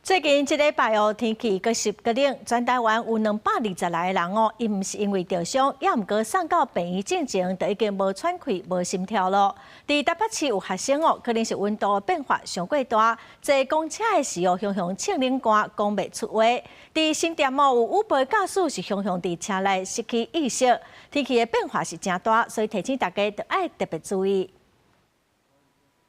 最近這禮拜哦，天氣閣濕閣冷，全台灣有226個人哦，伊毋是因為著傷，也毋過送到病院進前，就已經無喘氣、無心跳咯。佇台北市有學生哦，可能是溫度變化傷過大，坐公車的時候，雄雄穿冷汗，講袂出話。佇新店哦，有 Uber 駕駛是雄雄佇車內失去意識。天氣的變化是誠大，所以提醒大家著愛特別注意。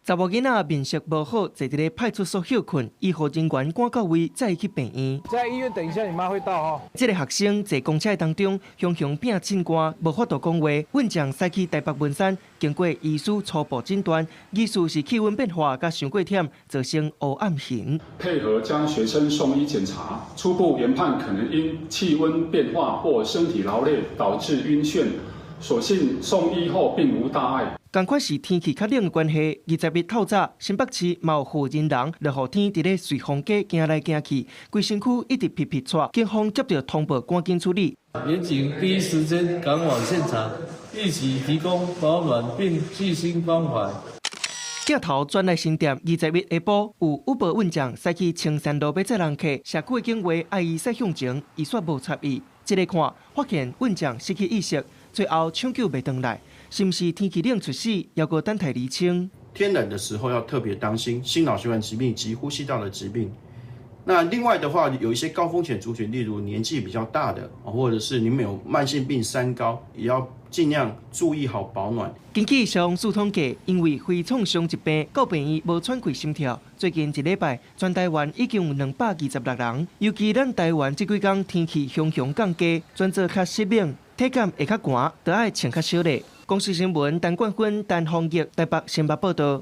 查某囡仔面色無好，坐佇咧派出所歇睏，醫護人員趕到位，載伊去病院。在醫院等一下，你媽會到哦。這個學生坐公車當中，雄雄拚凊汗，無法度講話。運將駛去台北文山，經過醫師初步診斷，疑似是氣溫變化佮傷過忝，造成烏暗眩。配合將學生送醫檢查，初步研判可能因氣溫變化或身體勞累導致暈眩，所幸送醫後並無大礙。仝款是天氣較冷的關係，21透早，新北市嘛有婦人人落雨天佇咧瑞芳街行來行去，規身軀一直皮皮掣，警方接著通報趕緊處理。員警第一時間趕往現場，一起提供保暖並細心關懷。鏡頭轉來新店，21下晡有 Uber 運將駛去青山路欲載人客，社區警衛愛伊駛向前，伊煞無插伊。這个看，發現運將失去意識，最後搶救袂轉來，是毋是天氣冷猝死？猶閣等待釐清。天冷的時候要特別當心心腦血管疾病及呼吸道的疾病。那另外的話，有一些高風險族群，例如年紀比較大的，或者是你們有慢性病三高，也要盡量注意好保暖。根據消防署統計，因為非創傷疾病到病院無喘氣心跳，最近一禮拜全台灣已經有226人。尤其咱台灣這幾工天氣雄雄降低，轉做較濕冷，體感會較寒，著愛穿較少咧。公視新聞陳冠芬、陳鳳玉台北新北報道。